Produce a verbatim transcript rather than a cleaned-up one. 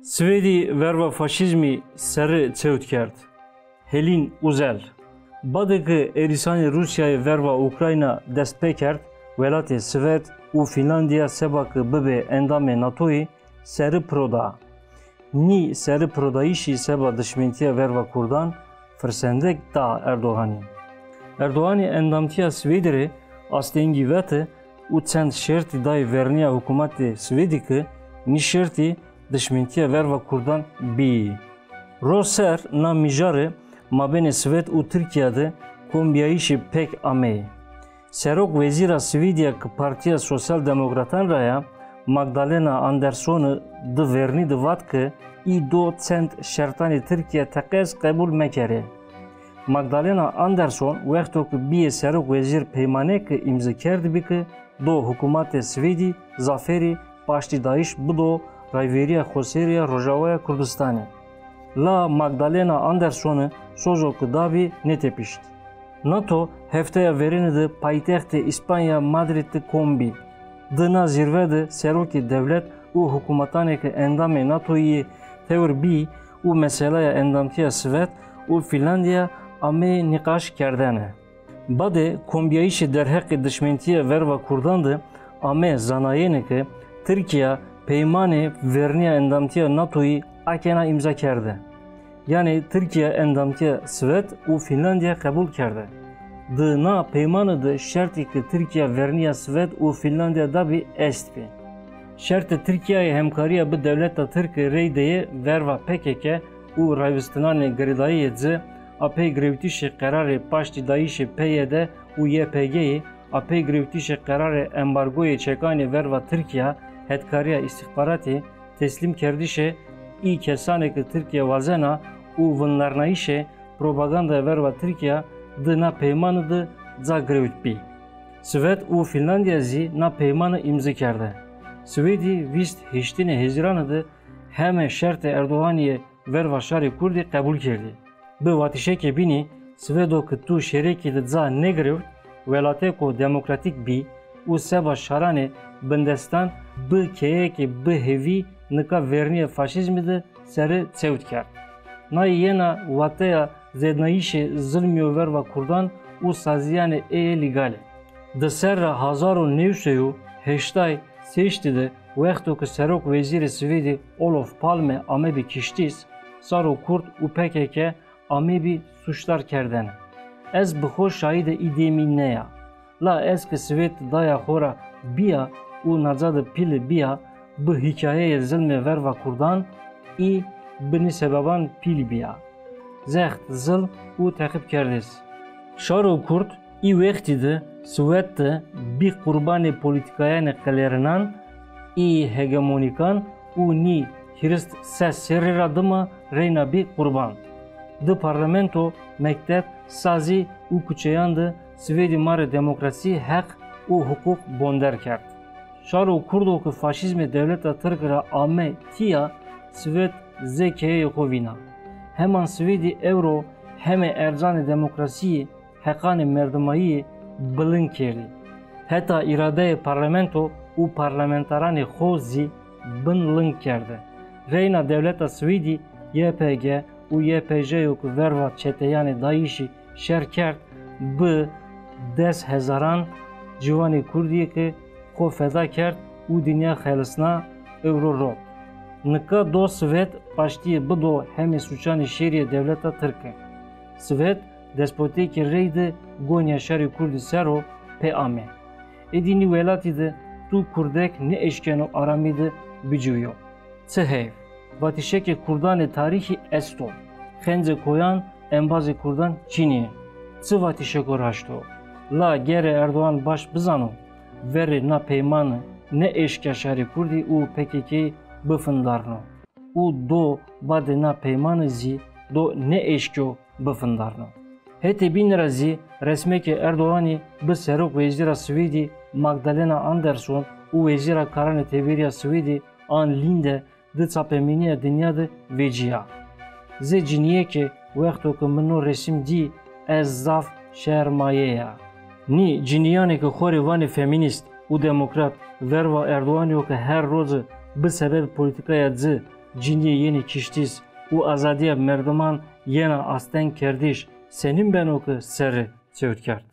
Swêdî verva faşîzmî seri çewt kerd. Helîn Uzel. Badê ku êrîsanê Rûsyayê verva Ukrayna dest pê kert, welatê Swêd û Fînlandiya seba ku bibe endamê NATOyê seri piro da. Nî seri pirodayîşî seba dişmentiya verva Kurdan firsendek da Erdoganî. Erdoganî endamtiya Swêdî rê astengî veti û çend şertî dayê verniya hikûmetê Swêdî ku nî şertî dişmentiya verva Kurdan bî. Ro ser na mijarê mabênê Swêd û Tirkiye de kombiyayîşê pêk ameyê. Serok Wezîra Swêdiya ki Partiya Sosyal Demokratan ra ya, Magdalena Andersoni di vernî de vat ki î do çend şertanê Tirkiye teqez qebûl mekerê. Magdalena Anderson wexto ki biyê serok wezîr peymaneke îmze kerdibî ki do hikûmetê Swêdî zaferî paştîdayîş bido rayveriya xweseriya Rojavaya Kurdistanê. La Magdalena Andersoni sozo ki dabî nêtepişt. NATO hefteya verêne de paytextê Îspanya Madrîd de kom bî. Di na zîrve de serokê dewlet û hikûmetanê ke endamê NATOyê yê tewr bî û meselaya endamtiya Swêd û Fînlandiya ameyê nîqaş kerdene. Badê kombiyayîşê derheqê dişmentiya verva Kurdan de ame zanayene ke Tirkiya peymanê verniya endamtiya NATOyê akena îmza kerde. Yanî Tirkiye endamtiya Swêd û Fînlandiya qebûl kerde. Di na peymane de şertî ke Tirkiye verniya Swêd û Fînlandiya dabî est bî. Şertê Tirkiyeyê hemkariya bi dewleta Tirk reyde ye verva P K K û raywistinanê girêdayî yê ci, a pey girewtîşê qerarê paştîdayîşê P Y D û Y P G'yê, a pey girewtîşê qerarê embargoyê çekanê verva Tirkiye, hedkariya îstîxbaratê, teslîmkerdişê î kesanê ke Tirkiye wazena û vinlarnayîşê propagandaya verva Tirkiye di na peymane de ca girewt bî. Swêd û Fînlandiya zî na peymane îmze kerde. Swêdî vîst hiştînê Hezîranê de heme şertê Erdoganî yê verva şarê Kurdî qebûl kerdî. Bi vatişekê bînî, Swêdo ki tu şêrekî de ca negirewt, welateko demokratîk bî û seba şaranê bindestan bi keyekê bi hêvî nika verniya faşîzmî de seri çewt kerd. Nayê yena wateya zêdnayîşê zilmî yo verva Kurdan û saziyanê ê yê lîgal e. Di serra hazar û new sey û heştay sêştî de wexto ke serok wezîrê Swêdî Olof Palme amebî kiştîs, Saro Kurd û P K K amebî sûcdar kerdene. Ez bi xwe şahîdê î demî neya. La ez ke Swêd daya xwe ra bîya û naca de pîle bîya, bi hîkayeyê zilmê verva Kurdan î bi nî sebeban pîl bîya. Zext, zilm û teqîbkerdês. Şaro Kurd î wextî de Swêd de bî qurbanê polîtîkayanê qelêrinan, î hegemonîkan û nî hîrist sed serrî ra dima reyna bî qurban. Di parlamento, mekteb, sazî û kuçeyan de Swêdî marê demokrasî, heq û hiqûq bonder kerd. Şaro Kurdo ke faşîzmê dewleta Tirk ra ame tîya, Swêd zê keyeyê xo vîna. Heman Swêdî ewro heme ercanê demokrasiyê, heqanê merdimayiyê bilind kerdî. Heta îradeyê parlamento û parlamentaranê xo zî bin ling kerde. Reyna dewleta Swêdî Y P G û Y P J yo ku verva çeteyanê DAIŞî şer kerd, bi des hezaran ciwanê Kurdî ke xo feda kerd û dinya xelisna, ewro rot. Nika do Swêd paştiyê bido hemê sûcanê şêrî yê dewleta Tirk e. Swêd despotêkê reyde gonya şerê Kurdî ser o pê ame. Êdî nî welatî de tu Kurdek nêeşkeno aramî de biciwiyo. Çi heyv. Vatişekê Kurdanê tarîxî esto. Xencê koyan embazê Kurdan çinî ye. Çi vatişeko raşt o. La gere Erdogan baş bizano, verê na peymane nêeşka şerê Kurdî û P K K bifindarno. Û do badê na peymane zî do nêeşko bifindarno. Hetê bîn ra zî resmekê Erdoganî bi serok wezîra Swêdî Magdalena Andersson û wezîra karanê têberî ya Swêdî Ann Linde di çapemeniya dinya de vecîya. Zê cinîyekê wexto ke min no resim dî, ez zaf şermayeya. Nî cinîyanê ke xo rê vanê femînîst û demokrat verva Erdoganî yo ke her roce bi sebeb polîtîkaya ci ciniyê yenî kiştîs û azadiya merdiman yena asteng kerdîş senîn beno ki serri çewt kerd?